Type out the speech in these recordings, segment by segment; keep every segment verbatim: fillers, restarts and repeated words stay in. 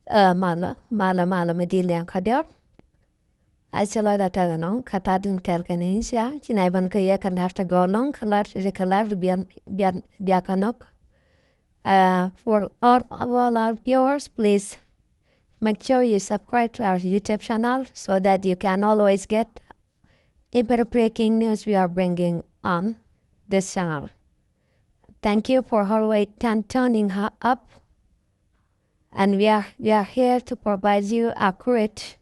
Ɛ, malä, malä, malä mi di̱i̱t liɛŋ kä diɔ̱k. A cɛ lɔcdä tɛth ɛnɔ kä ta̱a̱ di̱n kɛl kɛn in cia ci nɛy bän kä yɛ kɛn da̱r te gɔɔ lɔ̱ŋ kä lar ri kä lar bian bian biakä nɔk. Uh, for all, all our viewers, please make sure you subscribe to our YouTube channel so that you can always get every breaking news we are bringing on this channel. Thank you for always turn, turning her up. And we are, we are here to provide you accurate,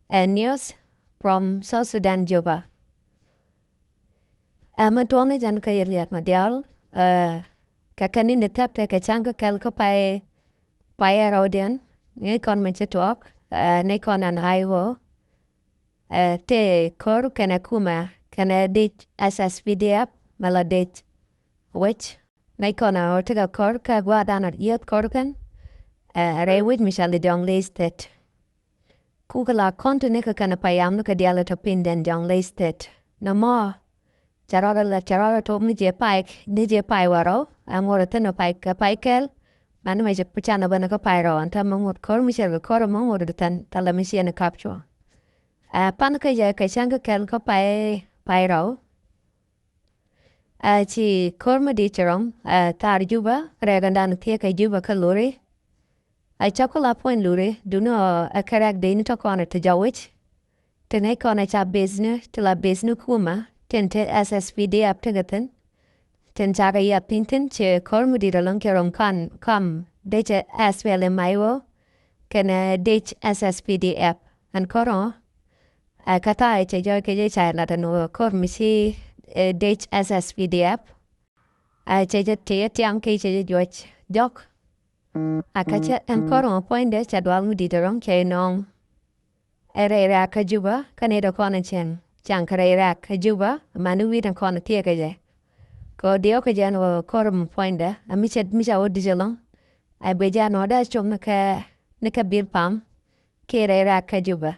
uh, news from South Sudan, Juba. Ɛmɛ tuɔɔk ni jɛn kä yɛ liɛt ma diaal, ɛ, kɛ kɛn ni ni thɛp tɛ kɛ cäŋ kä kɛl kä pay, pay ɛ rɔwdiɛn, ni kɔn mi ci tuɔɔk, ɛ, ni kɔn ɛn ay ɣöö, ɛ, tëë ko̱r kɛnɛ kumɛ, kɛnɛ dec S S P D F, mɛ la dec wec, ni kɔn ɛ ɣöö tekɛ ko̱r kɛ gua̱a̱r dan ɛ yieth ko̱r kɛn, ɛ, rɛy wec mi cɔal i̱ Jonglei State. Kukɛ la kɔn ti ni kɛ kɛn payam ni kɛ diaal tɔ piny den Jonglei State. Nɔmɔ cɛ rɔɔdɛ lɛ cɛ rɔɔdɛ tok ni jɛ pay ni jɛ pay wä rɔw. Ɛ ŋot thin pay kɛ pay kɛl. Mani mɛ cɛ pucan bä ni kɛ pay rɔw ɛn tɛ mɛ ŋot ko̱r mi cɛ kɛ ko̱r mɛ ŋot thin tɛ lɛ mi ciɛ ni kap cuɔ. Ɛ pan kɛ jɛ kɛ cäŋ kɛ kɛl kɛ pay pay rɔw. Ɛ ci ko̱r mi di̱i̱t ci rɔm, ɛ, thaar Juba, rɛɛk ɛn dan thiee kɛ Juba kä luri. Ɛ cakula puɔ̱ny luri, duni ɔ ɛ kɛ rɛɛk dee ni tɔ kɔn ɛ ti jɔwic. Tin ɛ kɔn ɛ ca beth ni, ti la beth ni kumɛ, tin te S S P D F tekɛ thi̱n. Tin cakɛ yiath piny thi̱n, ci ko̱r mi di̱i̱t ɛlɔ̱ŋ ci rɔm kan kam dec ɛ S P L M I O, kɛnɛ dec S S P D F. Ɛn ko̱r ɔ, Ɛ kä ta̱a̱ cɛ jɔɔc kɛ jɛ ca lat ɛn ɣöö ko̱r mi ci, ɛ, dec S S P D F. Ɛ cɛ jɛ tëë tiam kɛ cɛ jɛ juɔc jɔk. Ɛ kä cɛ ɛn ko̱r ŋɔ puɔ̱nydɛ cɛ dual mi di̱t ɛrɔ̱ŋ cɛ nɔŋ. Ɛ rɛy rɛ̈ɛ̈k kä Juba kä nɛy dee kɔn cɛŋ cɛŋ kɛ rɛy rɛ̈ɛ̈k kä Juba mani wi̱i̱ tin kɔn thiee kɛ jɛ. Kɛ ɣöö diɔ̱k kɛ jɛ ɛn ɣöö ko̱r mi puɔ̱nydɛ ɛ mi cɛ mi cɛ wä di̱t ɛlɔ̱ŋ. Ɛ ben jɛ ɛn ɣöö dee com ni kɛ ni kɛ bil pam kiɛ rɛy rɛ̈ɛ̈k kä Juba.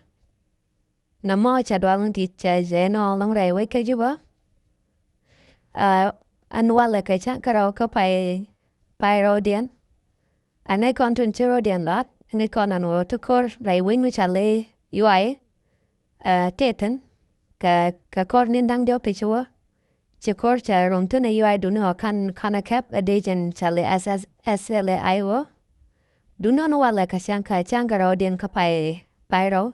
Nɔmɔ cɛ dual ni ti cɛ jɛ nɔ lɔŋ rɛy wec kä Juba. Ɛ, ɛn walɛ kɛ cä kärɔw kä pay, pay rɔwdiɛn. Ɛ nɛy kɔn tin ci rɔwdiɛn lat, nɛy kɔn ɛn ɣöö ti ko̱r rɛy wec mi cɔal i̱ Yuay. Ɛ, tëë thi̱n kɛ, kɛ ko̱r ni̱n da̱ŋ diɔ̱k ti ci wä. Ci ko̱r cɛ rom thi̱n ɛ Yuay duni ɣɔ̱ ka̱n, ka̱n ɛ kɛp ɛ dec ɛn cɔal i̱ S S, S L A I O. Duni ɣɔ̱n walɛ kɛ cäŋ kɛ, cäŋ kɛ rɔwdiɛn kä pay, pay rɔw.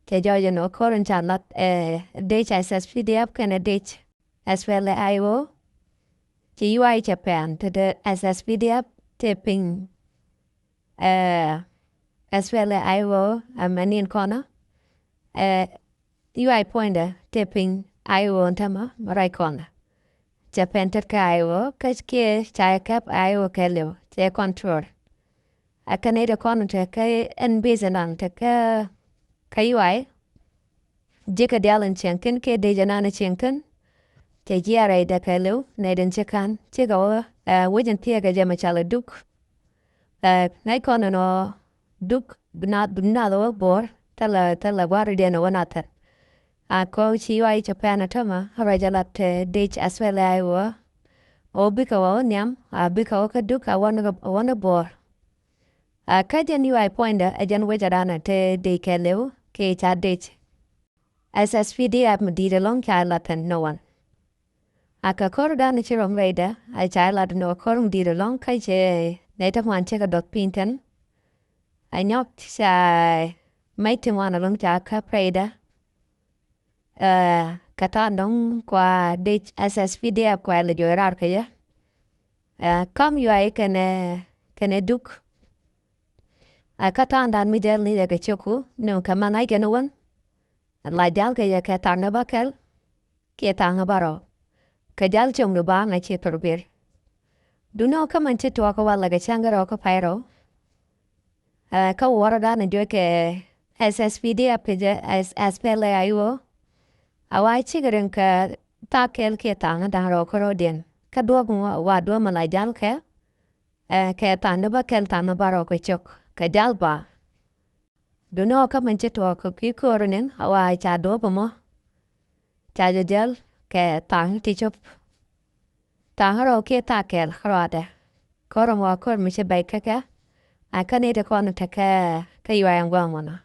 Cɛ jɔɔc ɛn ɣöö ko̱r in ca la̱t ɛ dec S S P D F kɛnɛ dec S P L A I O. Ci Yuay cɛ pɛn te te S S P D F te piny, ɛ, S P L A I O ɛ mɛ ni̱n kɔnä. Ɛ, Yuay puɔ̱nydɛ te piny I O ɛn tämɛ mɛ ruac kɔnä. Cɛ pɛn tet kɛ I O kä kiɛ ca kɛp I O kɛɛliw cɛ control. Ɛ kɛ nɛy ti kɔn tekɛ ɛn base ɛnan tekɛ kä Yuay. Ji̱kɛ diaal in cieŋ thi̱n kiɛ dec ɛnan in cieŋ thi̱n. Cɛ jiaar rɛydɛ kɛɛliw nɛy tin ci ka̱n cikɛ wä, ɛ, wec in thiee kɛ jɛ mɛ cɔal i̱ Duk. Ɛ, nɛy kɔn ɛn ɣöö Duk bi naath, bi naath wä Bor thilɛ, thilɛ gua̱a̱r rɔ̱diɛn wä naath thil. A kɔ ci Yuay cɛ pɛn ɛ tämɛ ruac ɛ lat, ɛ, dec S P L A I O. Ɣöö bikɛ wä wä nhiam a bikɛ wä kä Duk a wä ni, a wä ni Bor. A kä jɛn Yuay puɔ̱nydɛ ɛ jɛn wecɛ danɛ te dec kɛɛliw kiɛ ca dec S S P D F mi di̱i̱t ɛlɔ̱ŋ ca lat thi̱n ni wan. A kɛ ko̱r danɛ ci rɔm rɛydɛ a ca lat ni wä ko̱r mi di̱i̱t ɛlɔ̱ŋ kä cɛ nɛy ti ŋuan cikɛ duɔth piny thi̱n. A nyɔk ca mec ti ŋuan ɛlɔ̱ŋ ca käp rɛydɛ. Ɛ, kɛ ta̱a̱ dɔ̱ŋ kua dec S S P D F kua lɛ juɔc raar kɛ jɛ. Ɛ, kam Yuay kɛnɛ, kɛnɛ Duk. Ɛ, kä ta̱a̱ dan mi dɛl ni jɛ kɛ cio̱ku ni kɛ man a jɛn wän. La jal kɛ jɛ kɛ tha̱a̱ŋ ni bäkɛl kiɛ tha̱a̱ŋ ni bärɔw. Kɛ jal cio̱ŋ ni baaŋ a ci thor ber. Duni ɣöö kä man ci tuɔɔk kɛ walɛ kɛ cäŋ kärɔw kä pay rɔw. Ɛ, kä wäärä danɛ juɔc kɛ S S P D F kɛ jɛ S, S P L A I O. A wa cikɛ riŋ kɛ thaak kɛl kiɛ thaak ni da̱ŋ rɛw kärɔ̱diɛn. Kä duɔ̱ɔ̱p wa duɔ̱ɔ̱p mi la jal kɛ, ɛ, kɛ thaak ni bäkɛl thaak ni bärɔw kɛ cio̱k kɛ jal ba. Duni ɣöö kä min ci tuɔɔk kɛ kui̱ ko̱o̱r niŋ a wa ca duɔ̱ɔ̱p ɛmɔ. Ca jɛ jäl kɛ thaak ni ti cop. Thaak rɛw kiɛ thaak kɛl kärɔadɛ. Ko̱r ɛmɔ a ko̱r mi ci bɛc kä kɛ. A kä nɛy ti kɔn tekɛ kä yuay ɛn gua̱a̱ŋ mɔnɔ.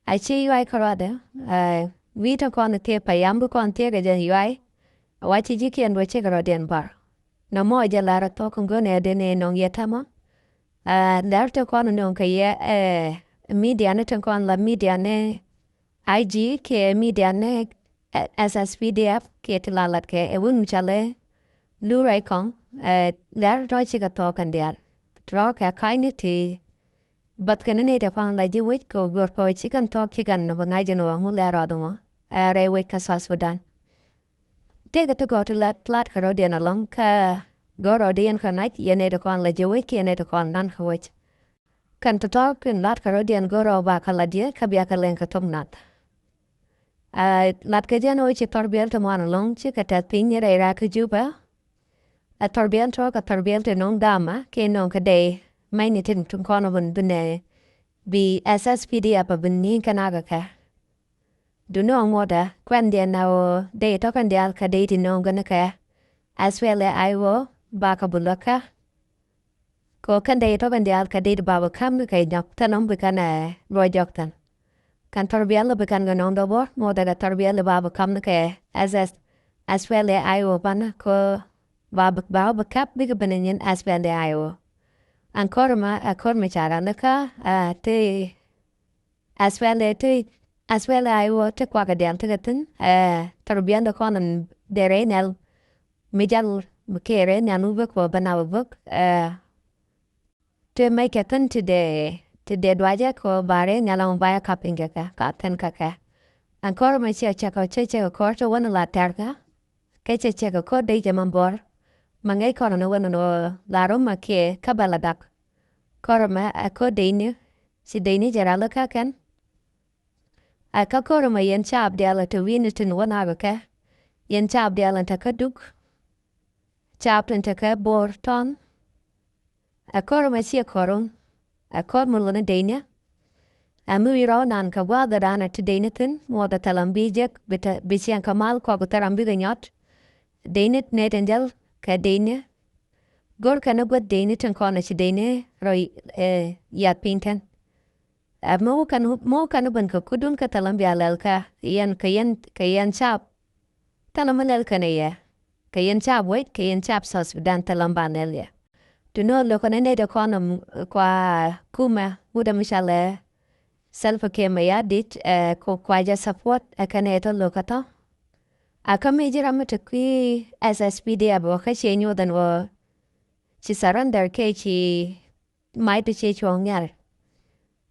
A ci yuay kärɔadɛ, ɛ, wi̱i̱ ti kɔn thiee payam bi kɔn thiee kɛ jɛ yuay. A wa ci ji̱kiɛn duɔ cikɛ rɔ̱diɛn bär. Nɔmɔ jɛ lar a thok in go̱n ɛ dee ni nɔŋ yɛ täämɛ. Ɛ, lɛr ti kɔn nɔŋ kɛ yɛ, ɛ, midia ni ti kɔn la midia ni I G kɛ midia ni, ɛ, S S P D F kɛ ti la lat kɛ ɛ wun mi ca lɛ lu rɛy kɔŋ, ɛ, lɛr tɔ cikɛ thok kɛn diaal. Rɔ kɛ ka̱ny ni ti bath kɛn ni nɛy ti kɔn la ji̱ wec kɛ guɔ̱r kɛ wec ci kɛn thɔɔk ci kɛn ni bi ŋa̱c jɛn wä ŋu lɛ rɔɔd ŋɔ. Ɛ rɛy wec kä South Sudan. Tëëkɛ ti gɔw ti lat lat kɛ rɔ̱diɛn ɛlɔ̱ŋ kä go̱r rɔɔdiɛn kɛ ŋa̱c yɛn nɛy ti kɔn la ji̱ wec kiɛ nɛy ti kɔn nan kɛ wec. Kɛn tɔ̱tɔ̱ tin lat kɛ rɔ̱diɛn go̱r rɔɔd ba kɛ lat yɛ kä bia kɛ lɛŋ kɛ thok nath. Ɛ, lat kɛ jɛn ɣöö ci thɔrbiɛl ti muan ɛlɔ̱ŋ cikɛ tɛth piny ni rɛy raak kä Juba. Ɛ thɔrbiɛl tɔ̱ kɛ thɔrbiɛl ti nɔŋ dama kiɛ nɔŋ kɛ dɛy mɛny ni tin tin kɔn bin binɛ bi S S P D F a bin ni kɛ nak kɛ kɛ. Duni ɔ ŋuɔ̱tdä kuɛn diɛn na ɣöö dɛy tɔ̱ kɛn diaal kɛ dɛy ti nɔŋ gɛn kɛ S P L A I O ba kɛ bi luäk kɛ. Kɛ ɣöö kɛn dee tɔ̱ kɛn diaal kɛ dee ti ba bi ka̱m ni kɛ nyɔk thän ɔm bi kɛn ɛ luɔc jɔk thän. Kɛn thɔrbiɛl bi kɛn kɛ nɔŋ dɔ̱bɔr muɔth ɛ kɛ thɔrbiɛl ba bi ka̱m ni kɛ S S, S P L A I O pan kɛ ɣöö ba bi, ba bi kap bikɛ ben nyin S P L A I O. Ɛn kɔr mɛ, ɛ kɔr mɛ ca ran ni kä, ɛ, ti S P L A ti, S P L A I O ti kuak kɛ diaal ti kɛ thi̱n, ɛ, thɔrbiɛl di kɔn dee rɛy nɛl mi jal mi kɛ rɛy nɛl mi bek kɛ bɛ na bɛ bek, ɛ, ti mec kɛ thi̱n ti dee, ti dee duacɛ kɛ ba rɛy nɛl ɔmɔ ba yɛ kap piny kɛ kɛ, ka thi̱n kɛ kɛ. Ɛn kɔr mɛ ciɛ cɛ kɛ, cɛ cɛ kɛ kɔr ti wän la tɛr kɛ, kɛ cɛ cɛ kɛ kɔr dee jɛ mɛ bɔr. Mɛ ŋäc kɔn ni wän ni la rom mɛ kiɛ kä bɛ la dak. Kɔr mɛ ɛ kɔr dee ni, ci dee ni jɛ ra lä kä kɛn. Ɛ kä kɔr mɛ yɛn caap diaal te wi̱i̱ni tin wä nak kɛ. Yɛn caap diaal te kä duk. Caap tin te kä bo̱o̱r tɔn. Ɛ kɔr mɛ ciɛ kɔr rum. Ɛ kɔr mɛ luni dee ni. Ɛ mi wi̱i̱ rɔw nan kɛ gua̱a̱th ɛ da̱a̱n ɛ ti dee ni thi̱n muɔth ɛ thɛl ram bi jek bi te, bi ciɛŋ kɛ mal kɔk thɛl ram bikɛ nyɔt. Dee ni nɛ tin jäl kɛ dee ni. Go̱r kɛn ni guäth dee ni tin kɔn ɛ ci dee ni rɔ, ɛ, yath piny tɛn. Ɛ, mɛ wä kɛn, mɛ wä kɛn ni ben kɛ kudun kɛ thɛl ram bia lɛl kɛ yɛn, kɛ yɛn, kɛ yɛn caap. Thɛl mi lɛl kɛn yɛ kɛ yɛn caap wec kɛ yɛn caap South Sudan thɛl mi ba lɛl yɛ. Ti nɔ lo̱k kɛn nɛy ti kɔn kua kumɛ wut mi ca lɛ Salva Kiir Mayardit, ɛ, ku kua jɛ support ɛ kɛn nɛy tɔ lo̱k kä tɔ. A kä mi ji̱ ram mi ti kui̱ S S P D F wä kä ciɛ nyuɔth ɛn wä ci surrender kɛ ci mac ti ciɛ cuɔ̱ɔ̱ŋ nhial.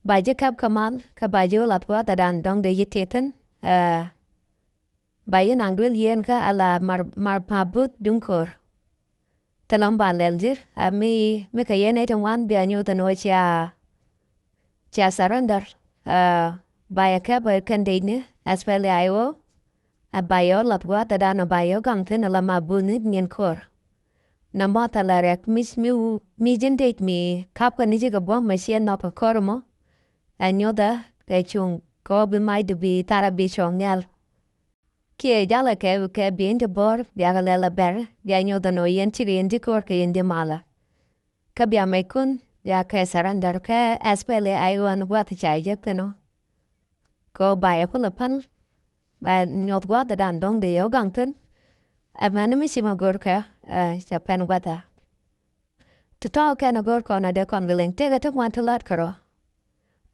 Ba ji̱ käp kä mal kä ba ji̱ wä lath wä thɛdan dɔ̱ŋ dee ji̱ tithin, ɛ, ba yɛ naŋ duël yieen kä ala mar, mar, mar buth duŋ ko̱r. Thilɛ mi ba lɛl ji̱, a mi, mi kɛ yɛn ɛ ti ŋuan bia nyuth ɛn ɣöö cia, cia surrender. A, ba yɛ kɛp ɛ kɛn dec ni S P L A I O. A ba yɛ ɣä lath gua̱a̱th ɛ dan ɔ ba yɛ ɣä gaŋ thi̱n ala mar buth ni nyin ko̱r. Nɔmɔ thilɛ riɛk mi, mi, mi ji̱n dec mi kap kɛ ni ji̱ kɛ buɔ̱m mɛ ciɛ nhɔk kɛ ko̱r mɔ. Ɛ nyuthɛ kɛ cuŋ kɛ ɣöö bi macdu bi thara bi cuɔ̱ŋ nhial. Kiɛ jalɛ kɛ, kɛ bi̱i̱n ti bo̱r, bia kɛ lɛl ɛ bɛr, bia nyuɔth ɛn ɣöö yɛn cikɛ yɛn ji̱ ko̱r kɛ yɛn ji̱ malä. Kä bia mɛckun, bia kɛ surrender kɛ S P L A I O ɛn gua̱th ca jek thi̱n ɔ. Kɛ ɣöö ba yɛ kulɛ päl, ba nyuɔth gua̱thdan dɔ̱ŋ dee yɛ wä gaŋ thi̱n. Ɛ mɛn mi ci ma go̱r kɛ, ɛ, cɛ pɛn gua̱thä. Ti tɔ̱ kɛn a go̱r kɔn a dee kɔn bi liŋ, tëëkɛ ti ŋuan ti lat kärɔ̱.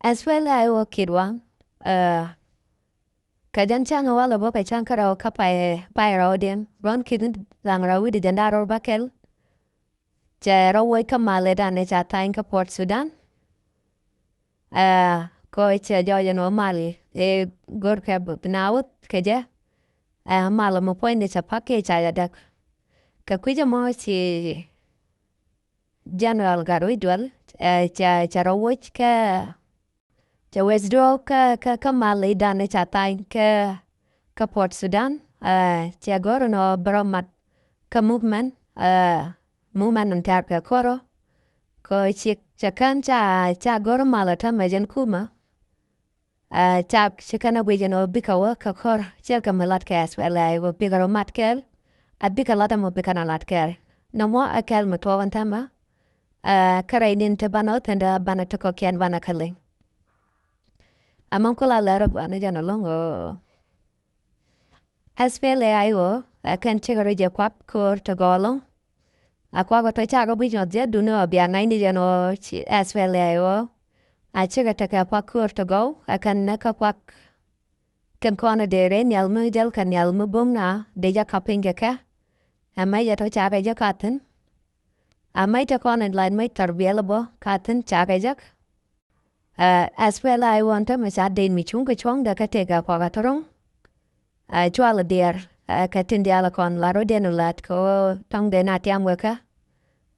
S P L A I O kit waŋ, ɛ, Kɛ jɛn cäŋ walɛ bä kɛ cäŋ kärɔw kä pay, pay rɔwdiɛn. Ruɔ̱n ki̱n dhaŋ rɔw wi̱cdɛ jiɛn da̱ŋ rɛw bäkɛl. Cɛ rɔw woc kä mal ëëdan ëë ca tha̱a̱ny kä Port Sudan. Ɛ, kɔ cɛ jɔɔc ɛn ɣöö mal ëë görkɛ bi na wuth kɛ jɛ. Ɛ, mal mi puɔ̱nydɛ cɛ pa̱k kiɛ ca jɛ däk. Kɛ kui̱c ɛmɔ ci General Gatwec Dual, ɛ, cɛ, cɛ rɔ woc kä, cɛ wec duɔ̱ɔ̱k kä, kä, kä mal i̱dan ca tha̱a̱ny kä, kä Port Sudan, ɛ, cɛ gɔ̱r ɛn ɣöö bɛ rɔ mat kä movement, ɛ, movement in tɛ̈r kɛ ko̱r ɔ. Kɛ ci, cɛ kän ca, ca gɔ̱r mal ɔ täämɛ jɛn kumä. Ɛ, ca ci kɛn a guic ɛn ɣöö bikɛ wä kɛ ko̱r, ciɛl kɛ mi lat kɛ S P L A I O bikɛ rɔ mat kɛɛl, a bikɛ lat ɛmɔ bikɛ na lat kɛɛl. Nɔmɔ ɛ kɛl mi tuɔɔk ɛn täämɛ. Ɛ, kä rɛy ni̱n ti banɛ wä thi̱n dee banɛ ti kɔ̱kiɛn banɛ kä liŋ. Ɛmɛ ku la lɛr ɛ banɛ jɛn ɛlɔ̱ŋ ɣöö SPLA-IO ɛ kɛn cikɛ rɔ jɛ kuak köör ti gɔɔlɔ. A kuak ɔ tɔ cakɛ buic ŋɔth jɛ duni ɔ bia ŋa̱cni jɛn ɣöö ci SPLA-IO a cikɛ tekɛ kuak köör ti gɔw ɛ kɛn nɛ kä kuak. Kɛn kɔn dee rɛy nhial mi jäl kɛ nhial mi bum na dee jɛ kap piny kɛ kɛ. Ɛ mɛc ɛ tɔ cakɛ jɛ ka thi̱n. Ɛ mɛc tɛ kɔn in lac mɛc thar biɛl bɔ ka thi̱n cakɛ jɛ. Ɛ, SPLA-IO ɛn tämɛ ca den mi cuŋ kɛ cuɔ̱ŋdɛ kä tëk ɛ kɔk ɛ tɔ̱rɔ̱ŋ. Ɛ, cual diɛɛr, ɛ, kɛ tin diaal kɔn la rɔ̱diɛn lat kɛ ɣöö tɔ̱ŋ den a tiam wekɛ.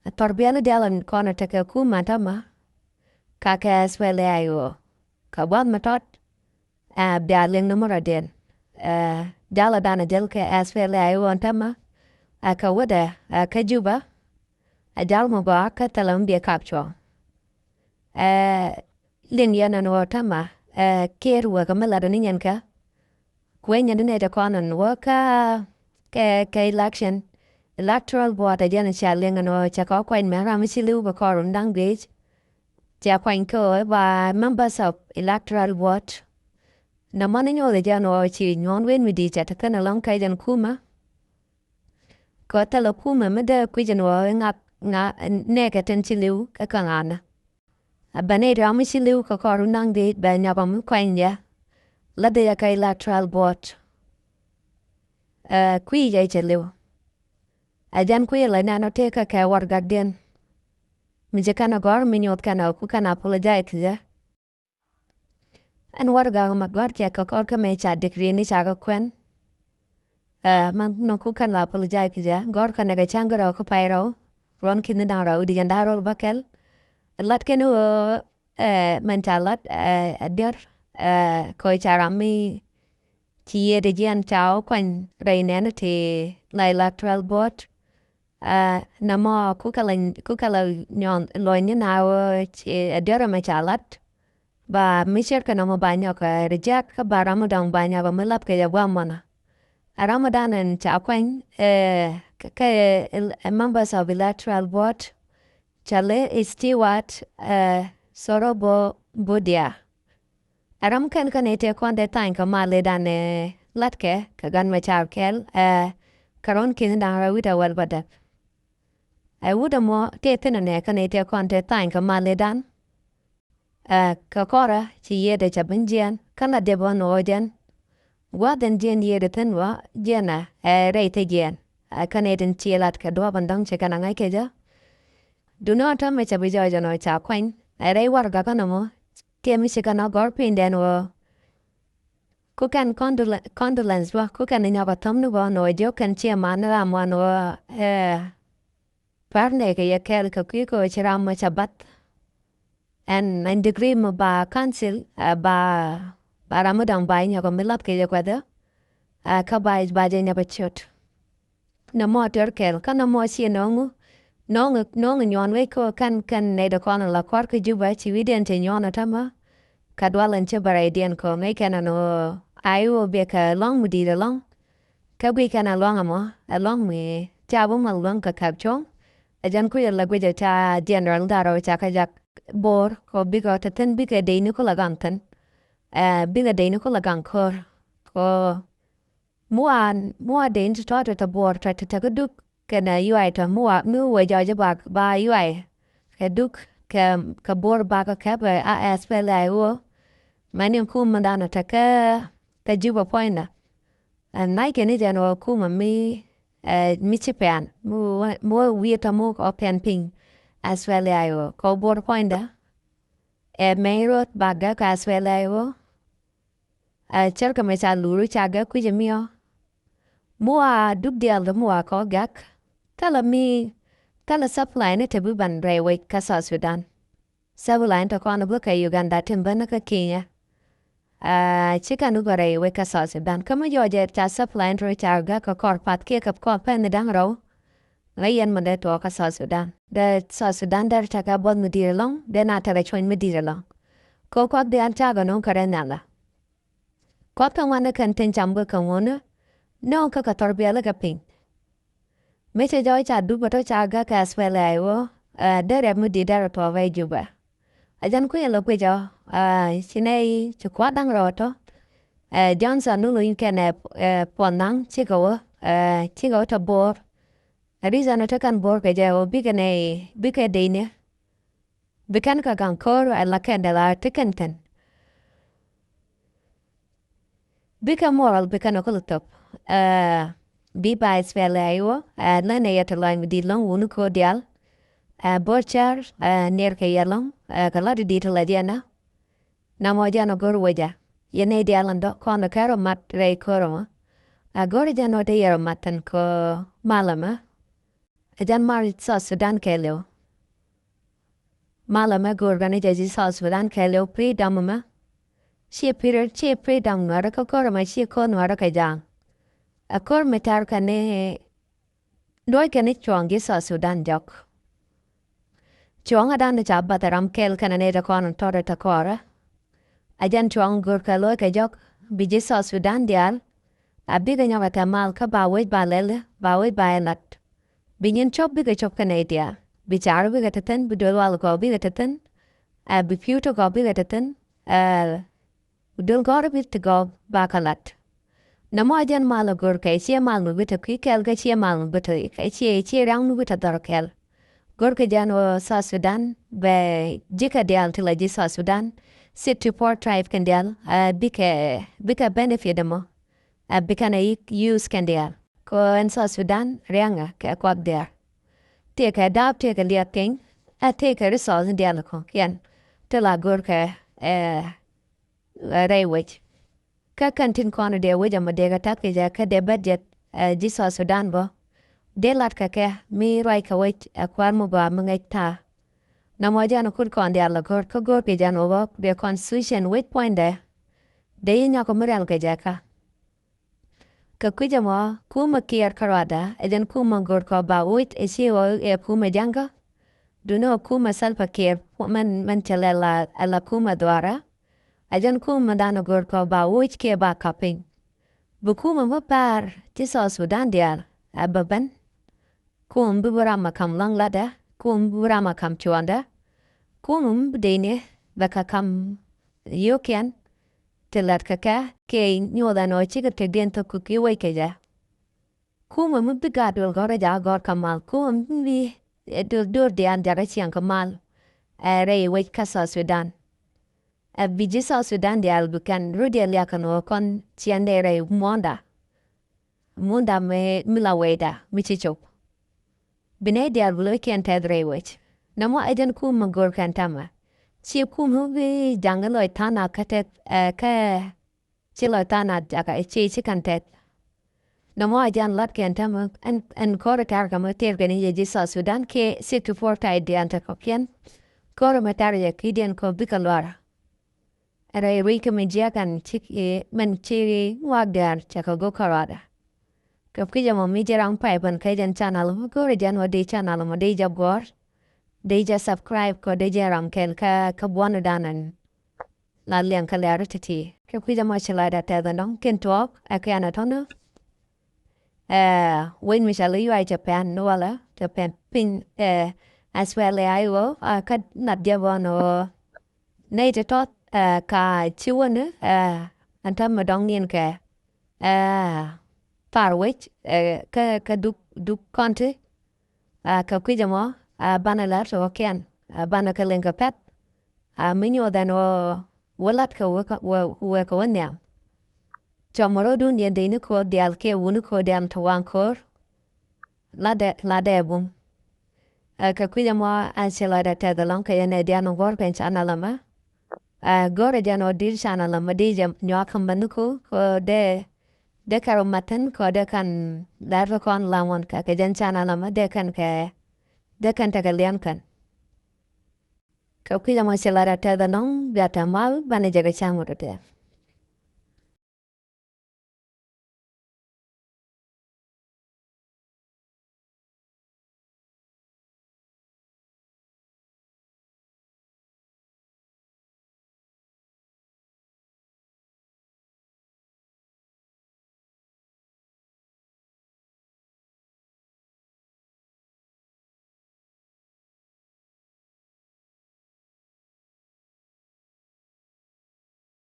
Ɛ, thar biɛl diaal kɔn tekɛ kumɛ ɛn tämɛ. Ka kɛ SPLA-IO. Kɛ gua̱th mi tɔt. Ɛ, bia liŋ ni mi rɔ̱diɛn. Ɛ, jalɛ danɛ jäl kɛ SPLA-IO ɛn tämɛ. Ɛ, kɛ wädɛ, ɛ, kä Juba. Ɛ, jal mi gɔaa kä thilɛ mi biɛ kap cuɔ̱ɔ̱ŋ. Ɛ, liŋ yɛn ɛn ɣöö tämɛ, ɛ, Kiir wekɛ mi latdɛ ni nyɛn kɛ. Kuɛ nyɛn di nɛy ti kɔn ɛn wä kä, kɛ, kɛ election. Electoral board ɛ jɛn cia liŋ ɛn ɣöö cɛ kɔ kuany mɛ ram mi ci li̱w kɛ kɔr run da̱ŋ dhiec. Cia kuany kä ɣöö ba members of electoral board. Nɛ mɔn inyuɔth ɛ jɛn ɣöö ci nyuɔ̱ɔ̱n wen mi di̱i̱t cɛ te thi̱n ɛlɔ̱ŋ kɛ jɛn kumä. Kɛ thilɛ kumɛ mi dee kui̱c ɛn ɣöö iŋak ŋa nɛɛkɛ tin ci li̱w kä kä ŋa̱nä. A bɛ nɛy ti ram mi ci li̱w kɛ kɔr run da̱ŋ dhiec bɛ nyɔk ɔ mi kuany jɛ. Lätdɛ jɛ kɛ electoral board. Ɛ, kui̱ jɛ cɛ li̱w. Ɛ jɛn kui̱ lɛ nɛn ɔ tëëkä kɛ warɛgakdiɛn. Mi ci kɛn ɛ gɔ̱r mi nyuɔth kɛn ɛ ku kɛn ɛ apologize kɛ jɛ. Ɛn warɛgak ma gɔ̱r cɛ kɛ kɔr kä mɛ ca degree ni ca kɛ kuɛn. Ɛ, ma nɔ ku kɛn la apologize kɛ jɛ. Gɔ̱r kɛn ɛ kɛ cäŋ kɛ rɛw kä pay rɛw. Ruɔn ki̱n ni da̱ŋ rɛw di jɛn da̱ŋ rɛw bäkɛl. Lat kɛn ɣöö, ɛ, mɛn ca lat, ɛ, ɛ diɛr, ɛ, kɔ ca ram mi ci yiëëdɛ jiɛn ca wä kuany rɛy nɛn ti la electoral board. Ɛ, nɛmɔ kukɛ la, kukɛ la nyɔn lɔny ni na wä ci, ɛ, diɛrɛ mɛ ca lat. Ba mi cɛr kɛ nɛmɔ ba nyɔk, ɛ, reject kä ba ram mi dɔ̱ŋ ba nyɔk mi lap kɛ jɛ guam mɔnɔ. Ɛ ram mi dan ɛn ca kuany, ɛ, kɛ, kɛ, ɛ, members of electoral board. Cɛ lɛ Stewart, ɛ, Sorobo Budia. Ɛ ram kɛn kä nɛy tëë kɔn dee thany kɛ mal ëëdan ɛ latkɛ kɛ gan mɛ car kɛl, ɛ, kɛ rɔn ki̱n da̱ŋ rɛw wi̱cdɛ wäl bädäk. Ɛ wut ɛmɔ tëë thi̱n ɛnɛ kä nɛy tëë kɔn tëë thany kɛ mal ëëdan. Ɛ, kɛ kɔrɛ ci yiëëdɛ cɛ ben jiɛn kä la dep ɣän ɣöö jɛn. Gua̱a̱th ɛn jiɛn yiëëdɛ thi̱n wä jiɛn ɛ, ɛ rɛy thil jiɛn. Ɛ, kä nɛy tin ci lat kɛ duɔ̱ɔ̱p ɛn dɔ̱ŋ ci kɛn ɛ ŋäc kɛ jɛ. Duundɛ ɣän täämɛ cɛ bi jɔɔc ɛn ɣöö ca kuany. Ɛ rɛy warɛgak kä nɔmɔ. Tëë mi ci kɛn ɛ gɔ̱r pinydɛn ɣöö. Ku kɛn condol-, condolence bä, ku kɛn nyɔk a thäm ni bä nɔ jiök kɛn ciɛ man ram wan wä, ɛ, pär nɛ kɛ yɛ kɛɛl kɛ kui̱ kɛ ci ram mɔ ca bath. Ɛn, ɛn degree mɔ ba council, ɛ, ba, ba ram mi dɔ̱ŋ ba nyɔk a mi lap kɛ yɛ kuɛth ɛ, ɛ, kä ba, ba jɛ nyɔk a ciöt. Nɔmɔ tɛr kɛl kä nɔmɔ ciɛ nɔŋ, nɔŋ, nɔŋ nyuɔn wec kɔ kɛn, kɛn nɛy dɔ kɔn la kɔr kä Juba ci wi̱diɛn ci nyuɔn a tämä. Kä dual ɛn ci bɛ rɛydiɛn kɔ ŋäc kɛn ɛn ɣöö a i̱ ɣöö biɛ kɛ lɔŋ mi di̱i̱t ɛlɔ̱ŋ. Kä guic kɛn ɛ luaŋ ɛmɔ, ɛ luaŋ mi ca bi mal luaŋ kɛ kap cuɔ̱ŋ. Ɛ jɛn kui̱ ɛ la guic ɛ ca general Garɔw ca kɛ jak Bor kɔ bikɛ te thi̱n bikɛ dey ni kulɛ gaŋ thi̱n. Ɛ bikɛ dey ni kulɛ gaŋ ko̱r kɔ. Mi wa, mi wa den ti tɔt ti Bor tɔt ti te kä Duk kɛnɛ Yuay tɔ mi wa mi wee jɔɔc ba, ba Yuay kɛ Duk kɛ, kɛ Bor ba kɛ kɛp ɛ a SPLA-IO. Mɛn in kum mi danɔ te kä, kä Juba puɔ̱nydɛ. Ɛn nac kɛn i̱ jɛn wä kumɛ mi, ɛ, mi ci pɛn mi wä, mi wä wi̱i̱ tɔ mi wä kɔ pɛn piny SPLA-IO kɔ Bor puɔ̱nydɛ. Ɛ mɛy ruɔt ba gɛk kɛ SPLA-IO. Ɛ, cärkɛ mɛ ca luru ca gɛk kui̱c ɛmiɔ. Mi wa Duk diaal dɔ mi wa kɔ gɛk. Thilɛ mi, thilɛ supply ni te bi ban rɛy wec kä South Sudan. Supply ni te kɔn bi kɛ Uganda tin ben kä Kenya. Ɛ, ci kɛn bi rɛy wec kä South Sudan. Kä mi jɔɔc ɛ ca supply ni te ca gɛk kɛ kɔr path kiɛ kɛ kɔr pɛn ni da̱ŋ rɛw. Ŋäc yɛn mi dee tuɔɔk kä South Sudan. Dee South Sudan dee tekɛ buɔth mi di̱i̱t ɛlɔ̱ŋ, dee na tekɛ cuɔ̱ny mi di̱i̱t ɛlɔ̱ŋ. Kɛ kuak diaal cakɛ no̱o̱ŋ kɛ rɛy nhial ɛ. Kuak kɛ ŋuan ni kɛn tin cam kɛ kɛ ŋuɔ̱n ni. No̱o̱ŋ kä kɛ thɔr biɛl kɛ piny. Mi cɛ jɔɔc ca Duk bä tɔ ca gak kɛ SPLA-IO. Ɛ, dee rɛp mi di̱t dee rɔ tuɔɔk rɛy Jubɛ. Ɛ jɛn kui̱ ɛn lɔ kui̱c ɔ, ɛ, ci nɛy ci kua̱r da̱ŋ rɛw tɔ. Ɛ, Johnson ni luny kɛnɛ, ɛ, puɔ̱n naŋ cikɛ wä, ɛ, cikɛ wä tɔ Bor. Ɛ, reason ɔ te kɛn Bor kɛ jɛ ɣöö bikɛ nɛy, bikɛ dec ni. Bi kɛn kɛ gaŋ ko̱r ɛ la kɛn dee la te kɛn thi̱n. Bikɛ moral bikɛ nɔ kä luthop. Ɛ, bi ba SPLA-IO, ɛ, nɛnɛ yɛ te lɔny mi di̱t lɔ̱ŋ wuni ko̱r diaal. Ɛ, Bor cär, ɛ, niɛr kɛ yɛ lɔ̱ŋ, ɛ, kɛ lat di̱t te la jɛn ɛ. Namɔ jɛn ɔ go̱r wecä. Yɛ nɛy diaal ɛn dɔ̱ kɔn kɛ rɔ mat rɛy ko̱r ɛmɔ. Ɛ, go̱r jɛn ɔ te yɛ rɔ mat thi̱n kɛ mal ɛmɛ. Ɛ jɛn mal South Sudan kɛɛliw. Mal ɛmɛ go̱o̱r kɛn jɛ ji̱ South Sudan kɛɛliw freedom ɛmɛ. Ciɛ period, ciɛ freedom Nuäärä kä ko̱r ɛmɛ, ciɛ ko̱r Nuäärä kɛ ja̱a̱ŋ. Ɛ ko̱r mi tɛr kɛn ni duɔ̱c kɛn ni cuɔ̱ɔ̱ŋ ji̱ South Sudan jɔk. Cuɔ̱ɔ̱ŋ ɛ dan ni ca bath ɛ ram kɛl kɛn ni te kɔn tɔt ɛ te kɔrɛ. Ɛ jɛn cuɔ̱ɔ̱ŋ go̱o̱r kɛ lo̱c kɛ jɔk bi ji̱ South Sudan diaal. A bikɛ nyɔk ɛ kɛ mal kä ba wec ba lɛl, ba wec ba ɛ lat. Bi nyin cop bikɛ cop kɛ nɛy diaal. Bi car bikɛ te thi̱n, bi duel wal kɔ bikɛ te thi̱n. Ɛ, bi pi̱w te kɔ bikɛ te thi̱n. Ɛ, bi duel gɔ̱r bi te gɔ̱r ba kɛ lat. Nɛmɔ a jɛn mal a go̱r kɛ, ciɛ mal mi bi te kui̱ kɛl, kɛ ciɛ mal mi bi te, kɛ ciɛ, ciɛ riaŋ mi bi te dhɔr kɛl. Go̱r kɛ jɛn ɣöö South Sudan bɛ ji̱ kɛ diaal ti la ji̱ South Sudan. Sixty-four tribe kɛn diaal, ɛ, bikɛ, bikɛ benefit ɛmɔ. Ɛ, bikɛ nɛ yik use kɛn diaal. Kɛ ɣöö ɛn South Sudan riaŋɛ kɛ kuak diaal. Tëëkɛ daap, tëëkɛ liɛk piny, ɛ tëëkɛ resource diaal kɔ̱kiɛn. Ti la go̱r kɛ, ɛ, ɛ, rɛy wec. Kä kɛn tin kɔn dee wec ɛmɔ dee kɛ ta̱k kɛ jɛ kä dee budget, ɛ, ji̱ South Sudan bä. Dee lat kɛ kɛ mi ruac kɛ wec, ɛ, kua̱r mi gɔaa mi ŋäc ta̱a̱. Nɔmɔ jɛn kut kɔn diaal la go̱r, kä go̱r kɛ jɛn wä bä dee constitution wec puɔ̱nydɛ. Dee yi nyɔk mi rial kɛ jɛ kä. Kɛ kui̱c ɛmɔ, kumɛ Kiir kärɔada, ɛ jɛn kumɛ go̱r kɔ ba wuc ɛ ci ɣɔw ɛ kumɛ ja̱ŋkä. Duŋni ɣöö kumɛ Salva Kiir, mɛn, mɛn cɛ lɛ la, ɛ la kumɛ dhuaarä. Ɛ jɛn kumɛ dan go̱r kɔ ba wuc kiɛ ba kap piny. Bi kumɛ mi pa̱a̱r ti South Sudan diaal, ɛ bɛ ben. Kumɛ bi bi ram ɛ kam laŋ latdä, kumɛ bi bi ram ɛ kam cuɔ̱ɔ̱ŋdä. Kumɛ mi bi dee ni bɛ kɛ kam yio̱o̱kiɛn. Ti lat kɛ kɛ, kɛ nyuɔth ɛn ɣöö cikɛ tekdiɛn thok kɛ ki wec kɛ jɛ. Kumɛ mi bi gaat duël gɔ̱rä jakä gɔ̱r kä mal. Kumɛ mi bi, ɛ, duël duɔ̱ɔ̱r diaal jakä ciɛŋ kä mal. Ɛ rɛy wec kä South Sudan. Ɛ bi ji̱ South Sudan diaal bi kɛn rut diaal liak kɛn ɣöö kɔn ciɛŋdɛ rɛy muɔ̱ɔ̱nda. Muɔ̱ɔ̱nda mi, mi la wecda, mi ci cop. Bi nɛy diaal bi lo̱ckiɛn tɛth rɛy wec. Nɔmɔ ɛ jɛn kumɛ go̱r kɛn täämɛ. Ci kumɛ bi jaŋ lɔc tha̱a̱ŋ na kä tɛth, ɛ, kä ci lɔc tha̱a̱ŋ na jakä, ci, ci kɛn tɛth. Nɔmɔ ɛ jɛn lat kɛn täämɛ, ɛn, ɛn ko̱r tɛr kɛ mɛ tɛr kɛn jɛ ji̱ South Sudan kiɛ sixty-four tribe diaal te kɔ̱kiɛn. Ko̱r mɛ tɛr jɛ ki̱diɛn kɔ bikɛ luaar. Rɛy ruec kä mi jiäk ɛn cik i̱ mɛn ci ŋuak diaal cɛ kɛ go̱ kärɔada. Kɛ kui̱c ɛmɔ mi jɛ ram pay pɛn kä jɛn channel mɔ go̱rɛ jɛn wä dee channel mɔ dee jɛ gɔ̱r. Dee jɛ subscribe kɔ dee jɛ ram kɛl kä, kä buɔ̱n dan ɛn. La liɛŋ kä lɛr ti̱ti̱. Kɛ kui̱c ɛmɔ ci lɔcdä tɛth ɛnɔ kɛn tuɔɔk ɛ kɛn ɛ tɔ̱nä. Ɛ, wec mi cɔal i̱ Yuay Cɛ Pɛn ni walɛ, Cɛ Pɛn piny, ɛ, SPLA-IO, ɛ, kä nat jɛ bä ni ɣöö nɛy ti tɔth, ɛ, ka ci wäni, ɛ, ɛn täämɛ dɔ̱ŋ niɛn kɛ, ɛ, thar wec, ɛ, kä, kä Duk, Duk County, ɛ, kɛ kui̱c ɛmɔ, ɛ, banɛ lät kɛ kɔ̱kiɛn, ɛ, banɛ kɛ liŋ kɛ pɛ̈th, ɛ, mi nyuɔth ɛn ɣöö wä la̱t kɛ wä kɛ, wä, wä kɛ wä nhiam. Cɔmɔ rɔ̱dun yɛn dee ni ko̱r diaal kiɛ wuni ko̱r diaal ti waŋ ko̱r. Latdɛ, latdɛ bum. Ɛ, kɛ kui̱c ɛmɔ ɛn ci lɔcdä tɛth ɛlɔ̱ŋ kɛ yɛn ɛ diaal ni gɔ̱r kɛn channel ɛmɛ. Ɛ, go̱rɛ jɛn ɔ di̱t channel ɛmɛ di̱t jɛ nyuak kɛ mɛn ni ko̱r kɛ dee, dee kɛn rɔ mat thi̱n kɛ dee kɛn lɛr kɛ kɔn lam ɣɔn kɛ, kɛ jɛn channel ɛmɛ dee kɛn kɛ, dee kɛn tekɛ liɛn kɛn. Kɛ kui̱c ɛmɔ ci lɔcdä tɛth ɛlɔ̱ŋ bia te mal banɛ jɛ kɛ cam wä dɔ̱dɛ.